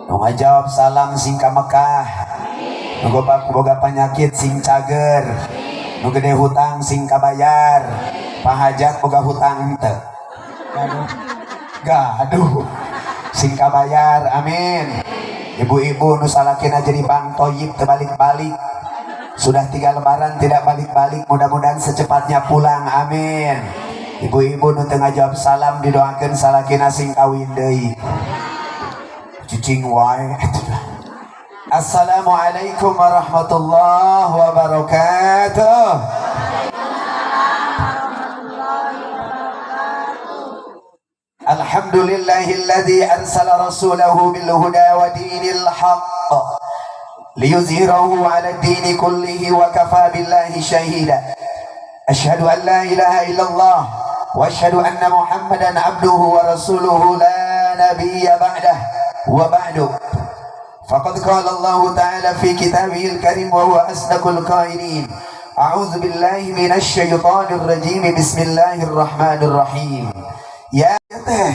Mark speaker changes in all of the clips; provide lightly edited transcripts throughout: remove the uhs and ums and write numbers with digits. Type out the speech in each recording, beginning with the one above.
Speaker 1: Nu ngajawab salam sing ka Mekah, nu boga penyakit sing cager, nu gede hutang sing kabayar. Pahajat boga hutang teu? Gaduh, sing kabayar, amin. Ibu-ibu nu salakina jadi Bang Toyib teu balik-balik, sudah 3 Lebaran tidak balik-balik, mudah-mudahan secepatnya pulang, amin. Ibu-ibu nu teu ngajawab salam didoakeun salakina sing kawin deui, cicing wae. Assalamualaikum warahmatullahi wabarakatuh. Alhamdulillahilladzi arsala rasulahu bil huda wa dinil haqq liyuzhirahu 'ala ad-dini kullihi wa kafa billahi shahida. Asyhadu an la ilaha illallah wa asyhadu anna Muhammadan abduhu wa rasuluhu la nabiyya ba'dah wa ba'du. Faqad qala Allah ta'ala fi kitabihil karim wa huwa asdaqul qailin. A'udzu billahi minasy syaithanir rajim. Bismillahirrahmanirrahim. Ya teh.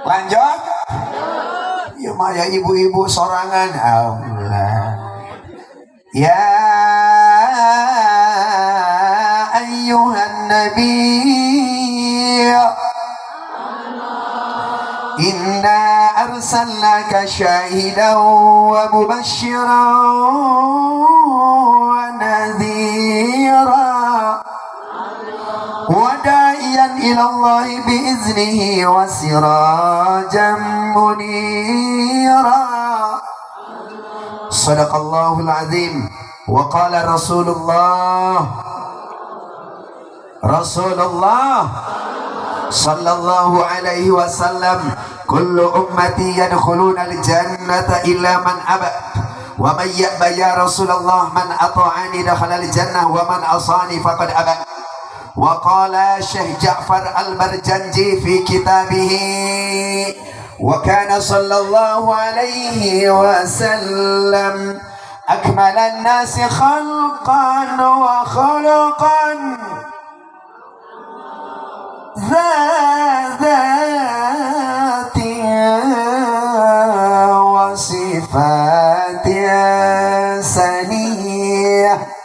Speaker 1: Lanjut. Ya maya ibu-ibu sorangan. Alhamdulillah. Ya ayyuhan nabiy, inna arsalnaka syahidan wa mubasysyiran wa nadhira wa da'iyan ila Allah biiznihi wa sirajan munira. Sadaqallahul azim. Wa qala Rasulullah sallallahu alaihi wasallam, kullu ummati yadkhuluna al-jannata illa man aba wa man ya'ba ya Rasulullah, man ata'ani dakhala al-jannah wa man asani faqad aba. Wa qala Syekh Ja'far al-Barjanji fi kitabihi, wa kana sallallahu alaihi wasallam akmalan nasi khalqan wa khuluqan dzatin wa sifatin saniyah.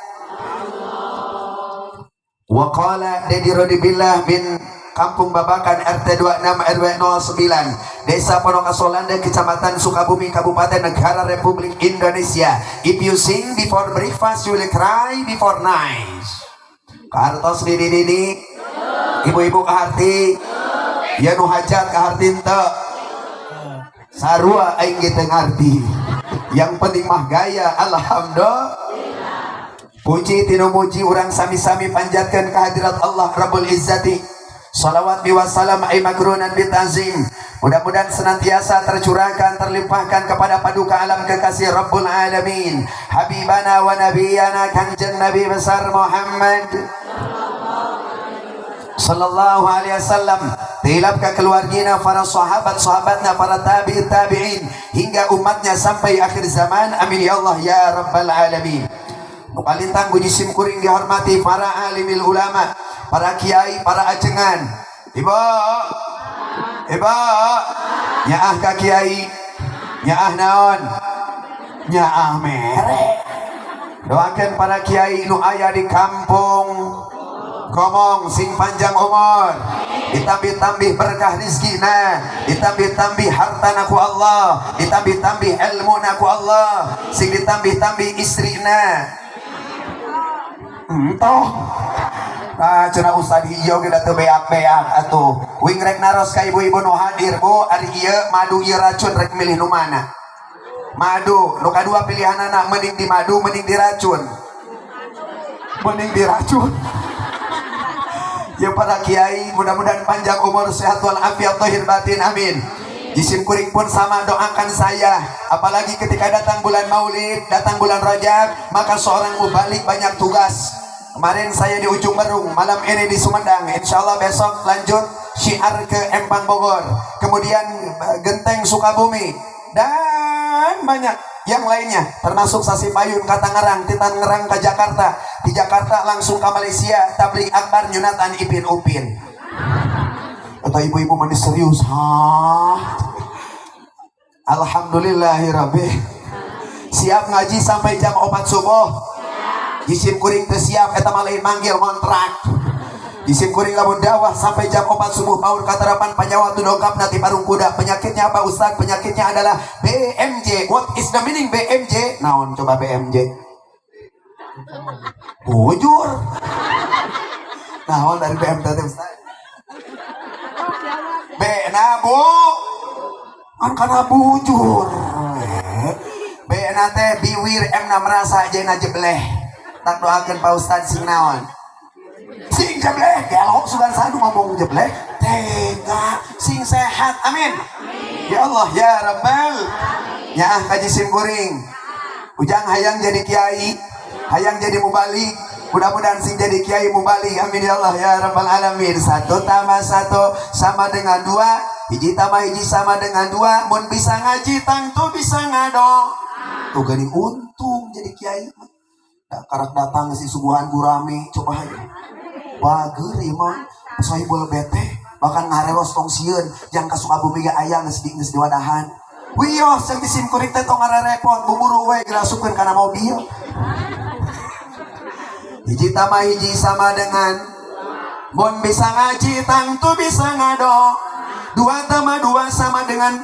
Speaker 1: Wa qala Dedi Rodibillah bin Kampung Babakan RT 26 RW 09 Desa Ponokasolanda, Kecamatan Sukabumi, Kabupaten Negara Republik Indonesia. If you sing before breakfast, you will cry before night. Kahartos didi didi, ibu-ibu kaharti ya, nu hajat kaharti teu? Sarua aing ge teu ngarti, yang penting mah gaya. Alhamdulillah, puji tinumuji urang sami-sami panjatkan kehadirat Allah Rabbul Izzati. Salawat biwassalam ay magrunan bitazim, mudah-mudahan senantiasa tercurahkan, terlimpahkan kepada paduka alam kekasih Rabbul Alamin, Habibana wa Nabiyana Kangjeng Nabi besar Muhammad sallallahu alaihi wasallam, tilap ke keluargina, para sahabat sahabatna, para tabi'in tabi'in, hingga umatnya sampai akhir zaman. Amin ya Allah ya Rabbal Alamin. Kalintang puji simkuring dihormati para alimil ulama, para kiai, para ajengan. Ibu, ibu, nyaah ka kiai, nyaah naon, nyaah mere. Doakan para kiai nu aya di kampung Gomong sing panjang umur, ditambih-tambih berkah rizkina, ditambih-tambih harta ku Allah, ditambih-tambih ilmu ku Allah, sing ditambih-tambih istrina. Toh. Nah, cenah Ustad Hijau kita teu beak-beak atuh. Wing rek naros ka ibu-ibu nu hadir, Bu, ari ieu madu, ieu racun, rek milih nu mana? Madu. Nu kadua pilihanana mending di madu, mending diracun. Mending diracun. Ya para kiai, mudah-mudahan panjang umur, sehat walafiat, zahir batin, amin. Jisim kuring pun sama, doakan saya. Apalagi ketika datang bulan Maulid, datang bulan Rajab, maka seorang mubalig banyak tugas. Kemarin saya di Ujung Berung, malam ini di Sumedang. Insya Allah besok lanjut syiar ke Empang Bogor, kemudian Genteng Sukabumi, dan banyak yang lainnya, termasuk Sasi Payun ke Tangerang, ti Tangerang ke Jakarta, di Jakarta langsung ke Malaysia, tabligh akbar nyunatan Ipin Upin. Atau ibu-ibu manis serius, hah? Alhamdulillahirabbil. Siap ngaji sampai jam 4 subuh? Jisim kuring teu siap, eta mah lain manggil, ngontrak. Jisim kuring lamun dakwah sampai jam 4 subuh, paur katarapan panyawa tu dongkap nanti parung kuda. Penyakitnya apa, Ustaz? Penyakitnya adalah BMJ. What is the meaning BMJ? Naon coba BMJ? Bujur. Naon dari BMJ teh, Ustaz? B na bu kan karena bujur. B na teh biwir, M na merasa, J na jebleh. Tak doakan Pak Ustad sing naon, sing jebleh. Gelo sugan sadu ngomong jebleh tega. Sing sehat, amin ya Allah ya Rabbal. Ya ah, kaji sim kuring ujang hayang jadi kiai, hayang jadi mubalig. Mudah-mudahan sing jadi kiai, mubalig, amin ya Allah ya Rabbal alamin. Satu tambah satu sama dengan dua, hiji tambah hiji sama dengan dua. Mun bisa ngaji tangtu bisa ngado. Tuh geuning untung jadi kiai mah. Da karak datang si suguhan gurame, coba aja bager ieu mah sahibul bete, bahkan ngareros tong sieun jang ka Sukabumi ge aya, geus di, geus diwadahan. Wios yang disim kuring teh tong ngarerepot, buburu we gerasupkeun kana mobil. Hiji tambah hiji sama dengan, mun bisa ngaji tangtu bisa ngado. Dua tambah dua sama dengan,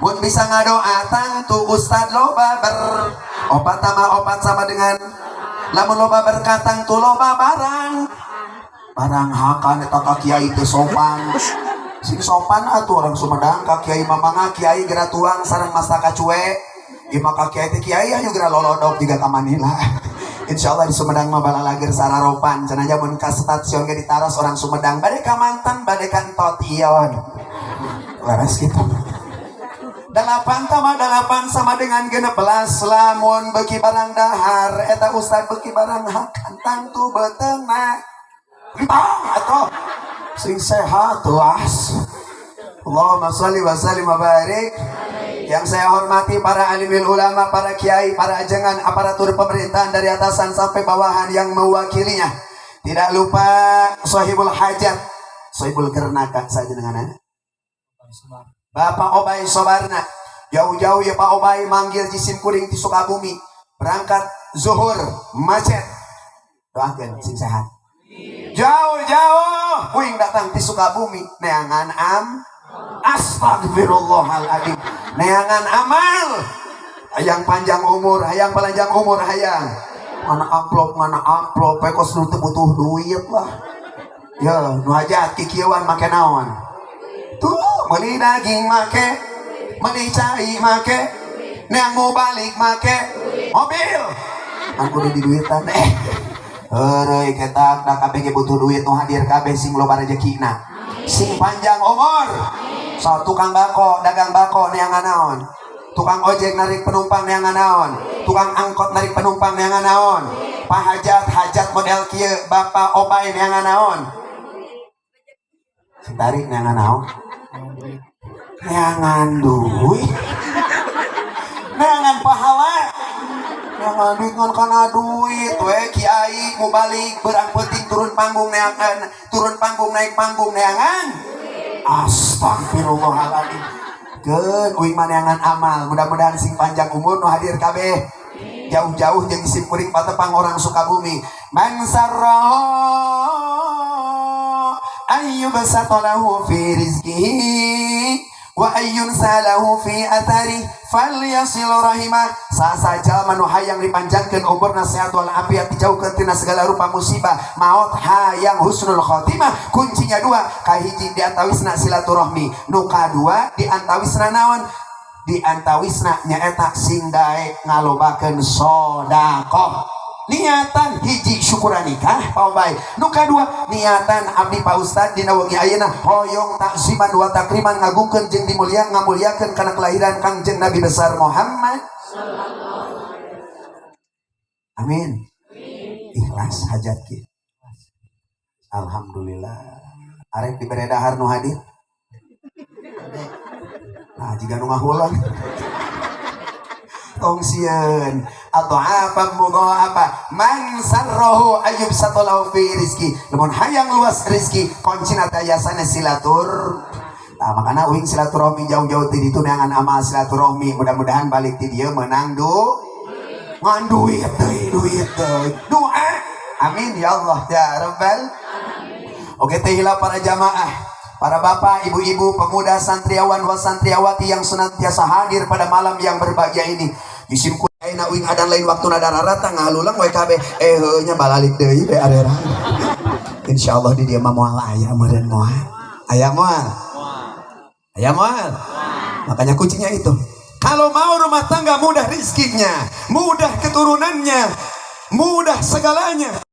Speaker 1: mun bisa ngadoa tangtu ustad loba ber. Opat tambah opat sama dengan, lamun loba berkah tangtu loba barang. Barang hakan eta ka kiai teu sopan. Sing sopan atuh orang Sumedang ka kiai. Mamanga kiai geura tuang sareng mastaka cuek. Ieu mah ka kiai teh, kiai ayo geura lolodok jiga ka Manila. Insyaallah di Sumedang mah balalageur sararopan. Cenah mun ka stasiun ge ditaros orang Sumedang, bade ka Mantan, bade ka Entotion. Leres gitu. Delapan tambah delapan sama dengan 16. Lamun beki barang dahar, eta ustad beki barang hakan tangtu beteungna. Entah atau sing sehat tuas. Allahumma sholli wa sallim wa barik. Yang saya hormati para alimil ulama, para kiai, para ajengan, aparatur pemerintahan dari atasan sampai bawahan yang mewakilinya. Tidak lupa sahibul hajat, sahibul gernaka saja dengan anak. Bapak Obay Sobarna. Jauh-jauh ya Pak Obay manggil jisim kuring di Sukabumi. Berangkat zuhur, macet. Doakan sing sehat. Jauh-jauh kuing datang di Sukabumi neangan am, astagfirullahaladzim, neangan amal. Hayang panjang umur, hayang panjang umur, hayang mana amplop, mana amplop pekos nu teu butuh duit lah ya. Nu hajat kikieuan make naon tuh? Meuli daging make, meuli cai make, neang mau balik make mobil kan kudu di duitan. Eh, heureuy ketak da kabeh ge butuh duit. Nu hadir kabeh sing loba rezekina, sing panjang umur. So tukang bako, dagang bako neangan naon? Tukang ojek narik penumpang neangan naon? Tukang angkot narik penumpang neangan naon? Pak hajat, hajat model kieu Bapak Obay neangan naon? Sing tarik neangan naon? Neangan duit, neangan pahala, neangan duit. Ngan kana duit we kiai mubalig berang penting turun panggung neangan, turun panggung, naik panggung neangan. Astagfirullahaladzim. Keun uing mah neangan amal. Mudah-mudahan sing panjang umur nu hadir kabeh. Jauh-jauh jeung sim kuring patepang orang Sukabumi. Man sarrahu ayyubsata lahu fi rizqihi wa ayyunsa lahu fi athari falyasil rahimah. Saha jalma nu hayang dipanjangkeun umurna, sehat wal afiat, dijauhkeun tina segala rupa musibah, maot hayang husnul khotimah, kuncinya dua. Kahiji di antawisna silaturahmi, nu kadua di antawisna naon? Di antawisna nyaeta sing daek ngalobakeun sedekah. Niatan hiji syukuran nikah Pak Obay, nu kadua niatan abdi Pak Ustad dina wengi ayeuna hoyong takziman wa takriman, ngagungkeun jeung dimulia ngamuliakeun kana kelahiran Kangjeng Nabi besar Muhammad. Amin. Ikhlas hajat kieu. Alhamdulillah. Arek dibere dahar nu hadir. Nah, jika nu ngahulang tong sieun atau apa apa. Man sarrohu ayyubsata lahu fi rizki. Lamun hayang luas rizki, kuncina teh yasana silatur. Tah, makana uing silaturahmi jauh-jauh ti ditu neangan amal silaturahmi, mudah-mudahan balik ti dieu menang du ngan duit deui, duit deui, doa. Amin ya Allah ya Rabbal. Oke teh hilap para jamaah, para bapak, ibu-ibu, pemuda, santriawan, wa santriawati yang senantiasa hadir pada malam yang berbahagia ini. Jisim ku ayeuna uing adan lain waktu nada rata ngalulang we kabeh, eh heuh nya, balalik deui be arera. Insyaallah di dieu mah moal aya meureun, moal. Aya moal? Aya moal? Makanya kuncinya itu. Kalau mau rumah tangga mudah rizkinya, mudah keturunannya, mudah segalanya.